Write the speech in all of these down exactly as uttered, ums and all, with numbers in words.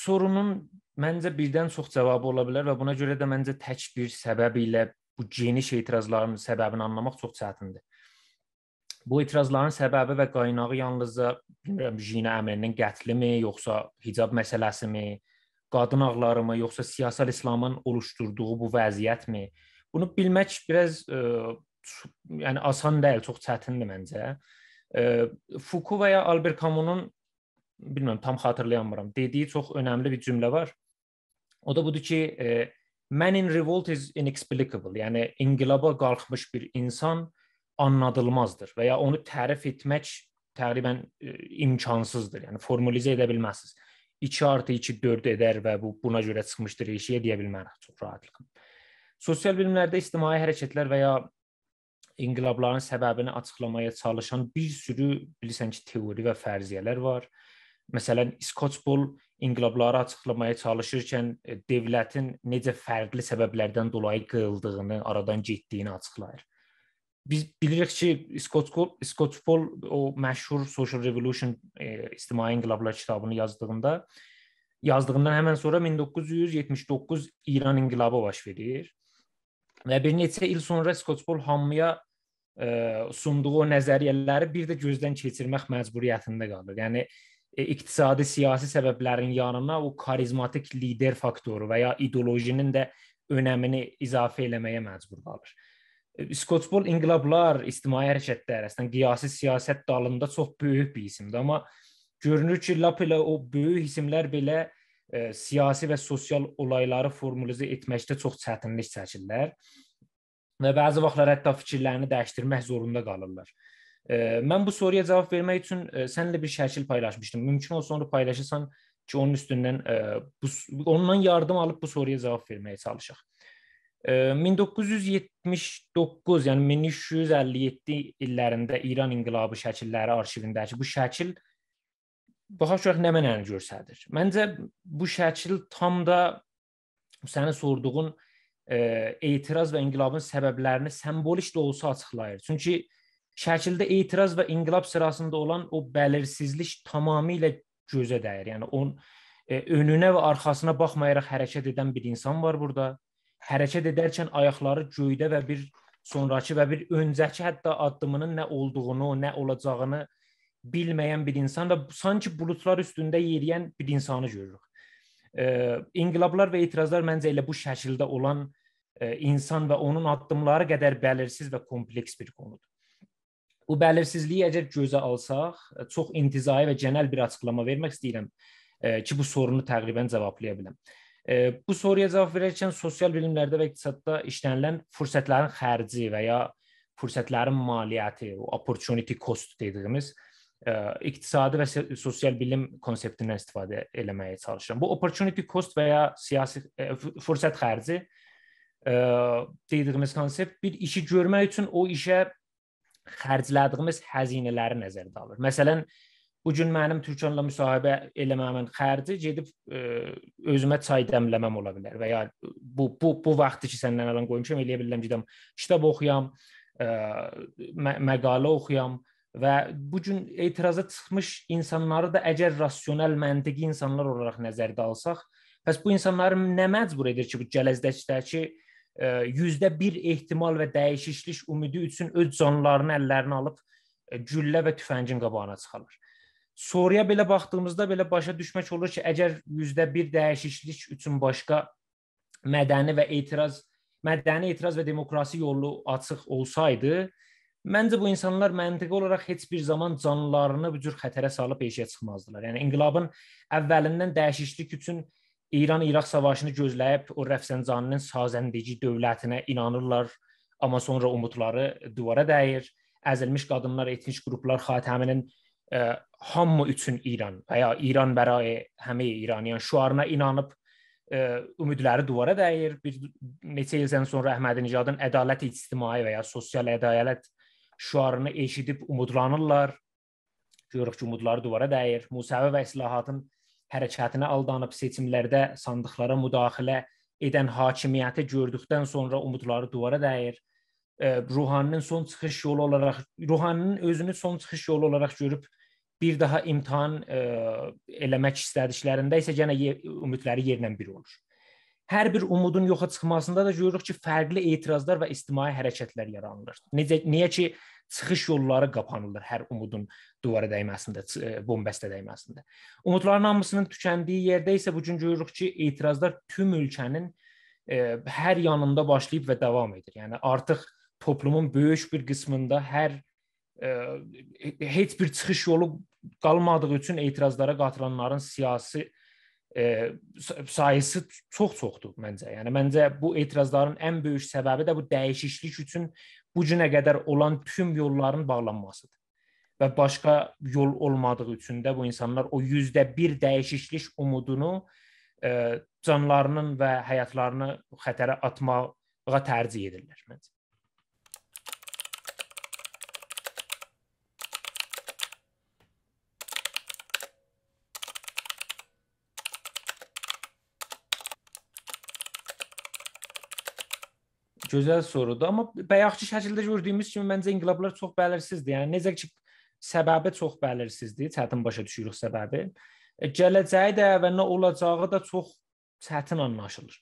سورونون منجه بیردن چوخ جاوابی اولا بیلر و بونا گؤره ده منجه تک بیر سبب ایله بو گئنیش اعتراضلارین سببینی آنلاماق چوخ چتیندیر. بو اعتراضلارین سببی و قایناغی یالنیزجا، بیلمیرم، ژینا امینی‌نین قتلی‌می، یوخسا حجاب مسئله‌سی‌می، قادین حاقلاری‌می، یوخسا سیاسال ایسلامین اولوشدوردوغو بو وضعیت‌می؟ بونو بیلمک بیر آز، ائ، چو-، یعنی آسان دئییل، چوخ چتیندیر منجه. ائ، فوکو و یا آلبر کامونون، بیلمیرم، تام خاطیرلایامیرام، دئدیگی چوخ اؤنملی بیر جمله وار. او دا بودور کی، ائ، «Man in revolt is inexplicable.» یعنی انقلابا قالخمیش بیر اینسان آنلادیلمازدیر و یا اونو تعریف ائتمک تقریباً، ائ، امکانسیزدیر. یعنی فورمولیزه ائده بیلمزسینیز. ایکی آرتی ایکی دؤرد ائدر و بو، بونا گؤره چیخمیشدیر ائشییه دئیه بیلمریک چوخ راحاتلیقلا. سوسیال بیلیملرده اجتماعی حرکتلر و یا انقلابلارین سببینی آچیقلامایا چالیشان بیر سورو، بیلیرسن کی، تئوری و فرضیه‌لر وار. مثلاً، اسکوت بول انقلابلاری آچیقلامایا چالیشیرکن، ائ، دؤولتین نئجه فرقلی سببلردن دولایی قیریلدیغینی، آرادان گئتدیگینی آچیقلاییر. بیز بیلیریک کی، اسکوت بول، اسکوت بول او مشهور Social Revolution، ائ، اجتماعی انقلابلار کیتابینی یازدیغیندا، یازدیغیندان همن سونرا مین دوققوز یوز یئتمیش دوققوز ایران انقلابی باش وئریر. و بیر نئچه ایل سونرا اسکوت بول هامییا، ائ، سوندوغو او نظریه‌لری بیر ده گؤزدن کئچیرمک مجبوریتینده قالیر. یعنی، ائ، اقتصادی، سیاسی سببلرین یانینا او کاریزماتیک لیدر فاکتورو و یا ایدئولوژی‌نین ده اؤنمینی اضافه ائله‌مه‌یه مجبور قالیر. ائ، اسکوت بول انقلابلار، اجتماعی حرکتلر، اصلاً قیاسی سیاست دالیندا چوخ بؤیوک بیر اسیمدیر. آمما گؤرونور کی، لاپ ائله او بؤیوک اسیملر بئله، ائ، سیاسی و سوسیال اولایلاری فورمولیزه ائتمکده چوخ چتینلیک چکیرلر. و بعضی واختلار حتی فیکیرلرینی دییشدیرمک زوروندا قالیرلار. ائ، من بو سورویا جاواب وئرمک اوچون، ائ، سنینله بیر شکیل پایلاشمیشدیم. مومکون اولسا اونو پایلاشاسان کی، اونون اوستوندن، ائ، بو س-، اوندان یاردیم آلیب بو سورویا جاواب وئرمه‌یه چالیشاق. ائ، مین دوققوز یوز یئتمیش دوققوز، یعنی مین اوچ یوز اللی یئددی ایللرینده ایران انقلابی شکیللری آرشیوینده‌کی بو شکیل، باخاق گؤرک نمنه‌نی گؤستریر. منجه، بو شکیل تام دا سنین سوردوغون، ائ، اعتراض و انقلابین سببلرینی سمبولیک ده اولسا آچیقلاییر. چونکی شکیلده اعتراض و انقلاب سیراسیندا اولان او بلیرسیزلیک تمامیله گؤزه دَییر. یعنی، اونون، ائ، اؤنونه و آرخاسینا باخمایاراق حرکت ائدن بیر اینسان وار بورادا. حرکت ائدرکن آیاقلاری گؤیده و بیر سونراکی و بیر اؤنجه‌کی حتی آددیمینین نه اولدوغونو، نه اولاجاغینی بیلمه‌ین بیر اینسان و سانکی بولودلار اوستونده یئریین بیر اینسانی گؤروروک. ائ، انقلابلار و اعتراضلار منجه ائله بو شکیلده اولان، ائ، اینسان و اونون آددیملاری قدر بلیرسیز و کومپلکس بیر قونودور. بو بلیرسیزلیگی اگر گؤزه آلساق، ائ، چوخ انتزاعی و گئنل بیر آچیقلاما وئرمک ایسته‌ییرم، ائ، کی، بو سورونو تقریباً جاوابلایا بیلم. ائ، بو سورویا جاواب وئررکن سوسیال بیلیملرده و اقتصاددا ایشله‌نیلن فرصتلرین خرجی و یا فرصتلرین مالیاتی، او opportunity cost دئدیگیمیز، ائ، اقتصادی و سو-، سوسیال بیلیم کونسپتیندن استفاده ائله‌مه‌یه چالیشیرام. بو opportunity cost و یا سیاسی، ائ، ف-، فرصت خرجی، ائ، دئدیگیمیز کونسپت بیر ایشی گؤرمک اوچون او ایشه خرجله‌دیگیمیز هزینه‌لری نظرده آلیر. مثلاً، بو گون منیم تورکانلا مصاحبه ائله‌مه‌ییمین خرجی گئدیب، ائ، اؤزومه چای دمله‌مه‌م اولا بیلر و یا بو، بو، بو واختی کی، سندن الان قویموشام، ائله‌یه بیلیرم گئدم کیتاب اوخویام، ائ، م-، مقاله اوخویام و بو گون اعتراضا چیخمیش اینسانلاری دا اگر راسیونال، منطقی اینسانلار اولاراق نظرده آلساق، پس بو اینسانلاری نه مجبور ائدیر کی، بو گله‌جکده‌کی، ائ، یوزده بیر احتمال و دییشیکلیک امیدی اوچون اؤز جانلارینی اللرینه آلیب، ائ، گولله و توفنگین قاباغینا چیخارلار؟ سورویا بئله باخدیغیمیزدا بئله باشا دوشمک اولور کی، اگر یوزده بیر دییشیکلیک اوچون باشقا مدنی و اعتراض، مدنی اعتراض و دموکراسی یولو آچیق اولسایدی، منجه بو اینسانلار منطقی اولاراق هئچ بیر زامان جانلارینی بو جور خطره سالیب ائشییه چیخمازدیلار. یعنی، انقلابین اولیندن دییشیکلیک اوچون ایران-عراق ساواشینی گؤزله‌ییب، او رفسنجانی‌نین سازندگی دؤولتینه اینانیرلار، آمما سونرا اومودلاری دیوارا دَییر. ازیلمیش قادینلار، ائتنیک قروپلار، خاتمی‌نین، ائ، «هامی اوچون ایران» و یا «ایران برای همهٔ ایرانیان» شعارینا اینانیب، ائ، امیدلری دیوارا دَییر. بیر نئچه ایل سونرا احمدی‌نژادین «عدالت اجتماعی» و یا «سوسیال عدالت» شعارینی ائشیدیب اومودلانیرلار. گؤروروک کی، اومودلاری دیوارا دَییر. موسوی و اصلاحاتین حرکتینه آلدانیب سئچیملرده صاندیقلارا مداخله ائدن حاکمیتی گؤردوکدن سونرا اومودلاری دیوارا دَییر. ائ، روحانی‌نین سون چیخیش یولو اولاراق، روحانی‌نین اؤزونو سون چیخیش یولو اولاراق گؤروب بیر داها امتحان، ائ، ائله‌مک ایسته‌دیکلرینده ایسه یئنه یئ-، اومیدلری یئرله بیر اولور. هر بیر اومودون یوخا چیخماسیندا دا گؤروروک کی، فرقلی اعتراضلار و اجتماعی حرکتلر یارانیلیر. نئجه، نییه کی، چیخیش یوللاری قاپانیلیر هر اومودون دیوارا دیمه‌سینده، چ-، ائ، بن‌بسته دیمه‌سینده. اومودلارین هامیسینین توکندیگی یئرده ایسه بو گون گؤروروک کی، اعتراضلار توم اؤلکه‌نین، ائ، هر یانیندا باشلاییب و داوام ائدیر. یعنی آرتیق توپلومون بؤیوک بیر قیسمیندا هر، ائ، هئچ بیر چیخیش یولو قالمادیغی اوچون اعتراضلارا قاتیلانلارین سیاسی، ائ، سا-، ساییسی چوخ چوخدور منجه. یعنی منجه بو اعتراضلارین ان بؤیوک سببی ده بو دییشیکلیک اوچون بو گونه قدر اولان توم یوللارین باغلانماسیدیر. و باشقا یول اولمادیغی اوچون ده بو اینسانلار او یوزده بیر دییشیکلیک اومودونو، ائ، جانلارینین و حیاتلارینی خطره آتماغا ترجیح ائدیرلر منجه. گؤزل سورودور. آمما بایاقکی شکیلده گؤردویوموز کیمی، منجه انقلابلار چوخ بلیرسیزدیر. یعنی، نئجه کی، سببی چوخ بلیرسیزدیر، چتین باشا دوشوروک سببی. ائ، گله‌جه‌یی ده و نه اولاجاغی دا چوخ چتین آنلاشیلیر.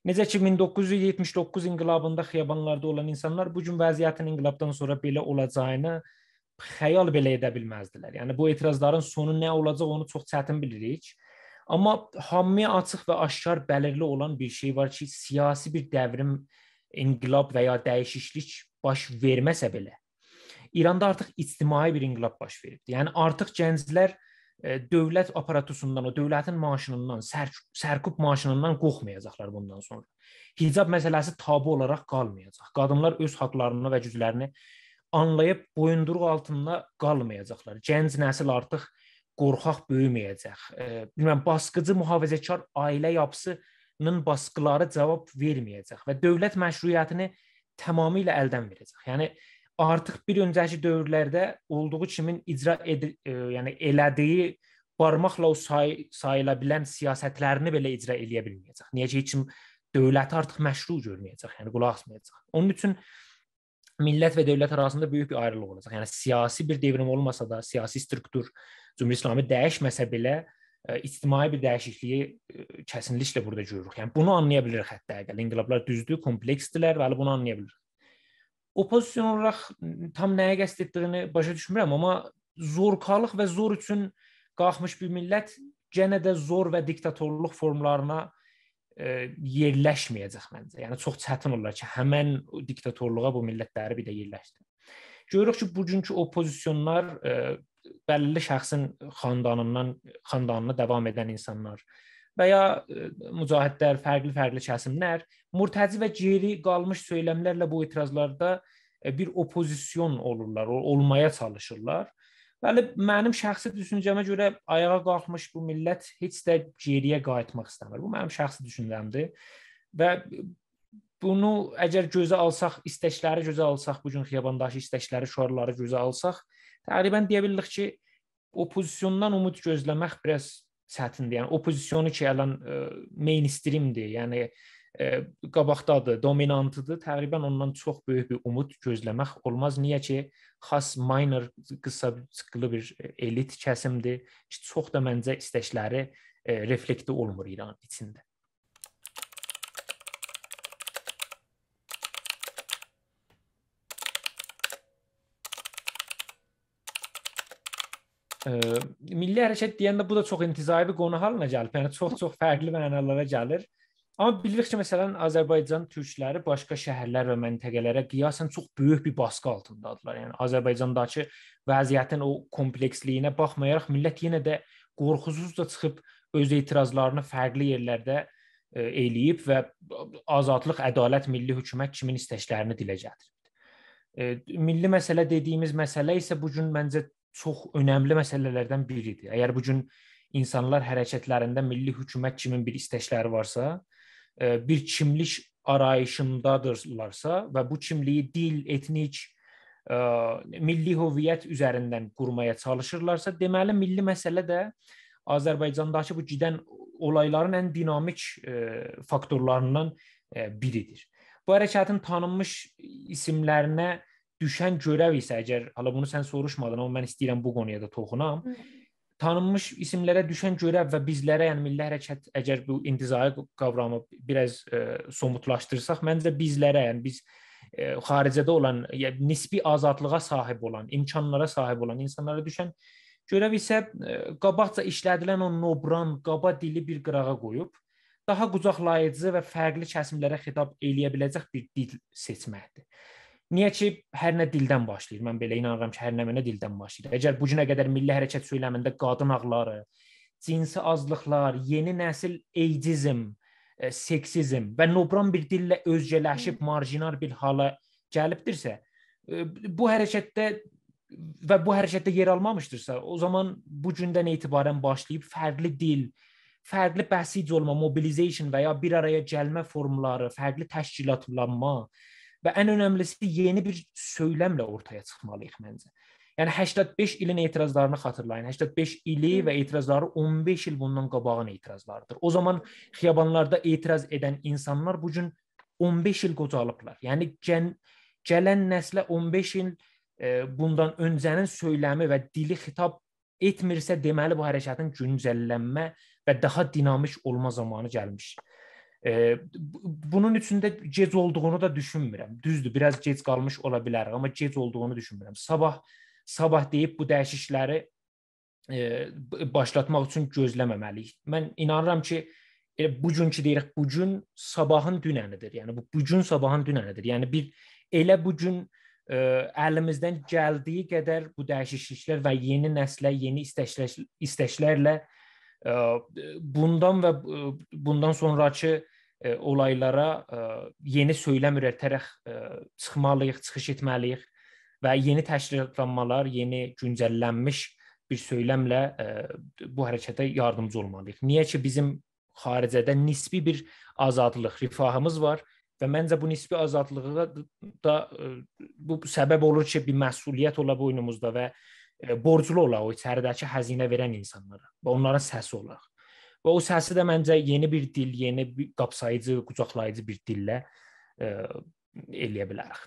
نئجه کی، مین دوققوز یوز یئتمیش دوققوز انقلابیندا خیابانلاردا اولان اینسانلار بو گون وضعیتین انقلابدان سونرا بئله اولاجاغینی خیال بئله ائده بیلمزدیلر. یعنی، بو اعتراضلارین سونو نه اولاجاق، اونو چوخ چتین بیلیریک. آمما هامییا آچیق و آشکار، بلیرلی اولان بیر شئی وار کی، سیاسی بیر دئوریم، انقلاب و یا دییشیکلیک باش وئرمه‌سه بئله، ایراندا آرتیق اجتماعی بیر انقلاب باش وئریبدیر. یعنی، آرتیق گنجلر، ائ، دؤولت آپاراتوسوندان، او دؤولتین ماشینیندان، سر-، سرکوب ماشینیندان قورخمایاجاقلار بوندان سونرا. حجاب مسئله‌سی تابو اولاراق قالمایاجاق. قادینلار اؤز حاقلارینی و گوجلرینی آنلاییب بویوندوروق آلتیندا قالمایاجاقلار. گنج نسیل آرتیق قورخاق بؤیومه‌یه‌جک. ائ، بیلمیرم، باسقیجی محافظه‌کار عائله یاپیسینین باسقیلاری جاواب وئرمه‌یه‌جک و دؤولت مشروعیتینی تمامیله الدن وئره‌جک. یعنی، آرتیق بیر اؤنجه‌کی دؤورلرده اولدوغو کیمین اجرا ائدی-، ائ، یعنی، ائله‌دیگی، بارماقلا او سای-، ساییلا بیلن سیاستلرینی بئله اجرا ائله‌یه بیلمه‌یه‌جک. نییه کی، هئچ کیم دؤولتی آرتیق مشروع گؤرمه‌یه‌جک، یعنی قولاق آسمایاجاق. اونون اوچون میللت و دؤولت آراسیندا بؤیوک بیر آیریلیق اولاجاق. یعنی سیاسی بیر دئوریم اولماسا دا، سیاسی استروکتور جمهوری اسلامی دییشمه‌سه بئله، ائ، اجتماعی بیر دییشیکلیگی، ائ، کسینلیکله بورادا گؤروروک. یعنی بونو آنلایا بیلیریک حتی اقل. انقلابلار دوزدور، کومپلکسدیرلر، بلی، بونو آنلایا بیلیریک. اوپوزیسیون اولاراق تام نه‌یه قصد ائتدیگینی باشا دوشمورم، آمما زورکالیق و زور اوچون قالخمیش بیر میللت یئنه ده زور و دیکتاتورلوق فورملارینا، ائ، یئرلشمه‌یه‌جک منجه. یعنی چوخ چتین اولار کی، همن او دیکتاتورلوغا بو میللتلری بیر ده یئرلشدیریر. گؤروروک کی، بوگونکو اوپوزیسیونلار، ائ، بللی شخصین خاندانیندان، خاندانینا داوام ائدن اینسانلار و یا، ائ، مجاهدلر، فرقلی-فرقلی کسیملر مرتجع و گئری قالمیش سؤیلملرله بو اعتراضلاردا، ائ، بیر اوپوزیسیون اولورلار، او-، اولمایا چالیشیرلار. بلی، منیم شخصی دوشونجه‌مه گؤره آیاغا قالخمیش بو میللت هئچ ده گئری‌یه قاییتماق ایسته‌میر. بو منیم شخصی دوشونجه‌مدیر. و بونو اگر گؤزه آلساق، ایستکلری گؤزه آلساق، بو گون خیابانداکی ایستکلری، شعارلاری گؤزه آلساق، تقریباً دئیه بیلیریک کی، اوپوزیسیوندان اومود گؤزله‌مک بیر آز چتیندیر. یعنی اوپوزیسیونو کی، الان، ائ، مین‌استریم‌دیر، یعنی، ائ، قاباقدادیر، دومینانتی‌دیر، تقریباً اوندان چوخ بؤیوک بیر اومود گؤزله‌مک اولماز. نییه کی، خاص ماینور، قیسا، چیققیلی بیر، ائ، ائلیت کسیمدیر کی، چوخ دا منجه ایستکلری، ائ، رفلکت اولمور ایرانین ایچینده. ائ، میللی حرکت دئینده بو دا چوخ انتزاعی بیر قونو حالینا گلیب. یعنی چوخ-چوخ فرقلی معنالارا گلیر. آمما بیلیریک کی، مثلاً، آذربایجان تورکلری باشقا شهرلر و منطقه‌لره قیاساً چوخ بؤیوک بیر باسقی آلتیندادیرلار. یعنی آذربایجانداکی وضعیتین او کومپلکسلیگینه باخمایاراق میللت یئنه ده قورخوسوزجا چیخیب اؤز اعتراضلارینی فرقلی یئرلرده، ائ، ائله‌ییب و آزادلیق، عدالت، میللی حکومت کیمین ایستکلرینی دیله گتیریب. ائ، میللی مسئله دئدیگیمیز مسئله ایسه بو گون منجه چوخ اؤنملی مسئله‌لردن بیریدیر. اگر بو گون اینسانلار حرکتلرینده میللی حکومت کیمین بیر ایستکلری وارسا، ائ، بیر کیملیک آراییشیندادیرلارسا و بو کیملیگی دیل، ائتنیک، ائ، میللی هویت اوزریندن قورمایا چالیشیرلارسا، دئمه‌لی، میللی مسئله ده آذربایجانداکی بو گئدن اولایلارین ان دینامیک، ائ، فاکتورلاریندان، ائ، بیریدیر. بو حرکتین تانینمیش ایسیملرینه دوشن گؤرو ایسه، اگر، حالا بونو سن سوروشمادین، آمما من ایسته‌ییرم بو قونویا دا توخونام. تانینمیش ایسیملره دوشن گؤرو و بیزلره، یعنی میللی حرکت، اگر بو انتزاعی قاورامی بیر آز، ائ، سوموتلاشدیرساق، منجه بیزلره، یعنی بیز، ائ، خارجه‌ده اولان، یعنی نسبی آزادلیغا صاحیب اولان، امکانلارا صاحیب اولان اینسانلارا دوشن گؤرو ایسه، ائ، قاباقجا ایشله‌دیلن او نوبران، قابا دیلی بیر قیراغا قویوب، داها قوجاقلاییجی و فرقلی کسیملره خطاب ائله‌یه بیله‌جک بیر دیل سئچمکدیر. نییه کی، هر نه دیلدن باشلاییر. من بئله اینانیرام کی، هر نمنه دیلدن باشلاییر. اگر بو گونه قدر میللی حرکت سؤیلمینده قادین حاقلاری، جنسی آزلیقلار، یئنی نسیل ایجیزم، ائ، سکسیزم و نوبران بیر دیلله اؤزگه‌لشیب، مارژینال بیر حالا گلیبدیرسه، ائ، بو حرکتده و بو حرکتده یئر آلمامیشدیرسا، او زامان بو گوندن اعتباراً باشلاییب فرقلی دیل، فرقلی بسیج اولما، mobilization و یا بیر آرایا گلمه فورملاری، فرقلی تشکیلاتلانما و ان اؤنملیسی یئنی بیر سؤیلمله اورتایا چیخمالیییق منجه. یعنی هشتاد بئش ایلین اعتراضلارینی خاطیرلایین. هشتاد بئش ایلی و اعتراضلاری اون بئش ایل بوندان قاباغین اعتراضلاریدیر. او زامان خیابانلاردا اعتراض ائدن اینسانلار بو گون اون بئش ایل قوجالیبلار. یعنی گن-، گلن نسله اون بئش ایل، ائ، بوندان اؤنجه‌نین سؤیلمی و دیلی خطاب ائتمیرسه، دئمه‌لی بو حرکتین گونجللنمه و داها دینامیک اولما زامانی گلمیش. ائ، بو-، بونون اوچون ده گئج اولدوغونو دا دوشونمورم. دوزدور، بیر آز گئج قالمیش اولا بیلریک، آمما گئج اولدوغونو دوشونمورم. صاباح، صاباح دئییب بو دییشیکلری، ائ، ب-، باشلاتماق اوچون گؤزله‌مه‌مه‌لیییک. من اینانیرام کی، ائله بو گون کی دئییریک، بو گون صاباحین دوننیدیر. یعنی بو، بو گون صاباحین دوننیدیر. یعنی بیر ائله بو گون، ائ، الیمیزدن گلدییی قدر بو دییشیکلیکلر و یئنی نسله، یئنی ایستکلر-، ایستکلرله، ائ، بوندان و، ائ، بوندان سونراکی، ائ، اولایلارا، ائ، یئنی سؤیلم اوره‌ته‌رک، ائ، چیخمالیییق، چیخیش ائتمه‌لیییک و یئنی تشکیلاتلانمالار، یئنی گونجللنمیش بیر سؤیلمله، ائ، بو حرکته یاردیمجی اولمالیییق. نییه کی، بیزیم خارجه‌ده نسبی بیر آزادلیق، رفاهیمیز وار و منجه بو نسبی آزادلیغی دا، دا، ائ، بو سبب اولور کی، بیر مسئولیت اولا بوینوموزدا و، ائ، بورجلو اولاق او ایچریده‌کی هزینه وئرن اینسانلارا و اونلارین سسی اولاق. و او سسی ده منجه یئنی بیر دیل، یئنی بیر قاپساییجی، قوجاقلاییجی بیر دیلله، ائ، ائله‌یه بیلریک.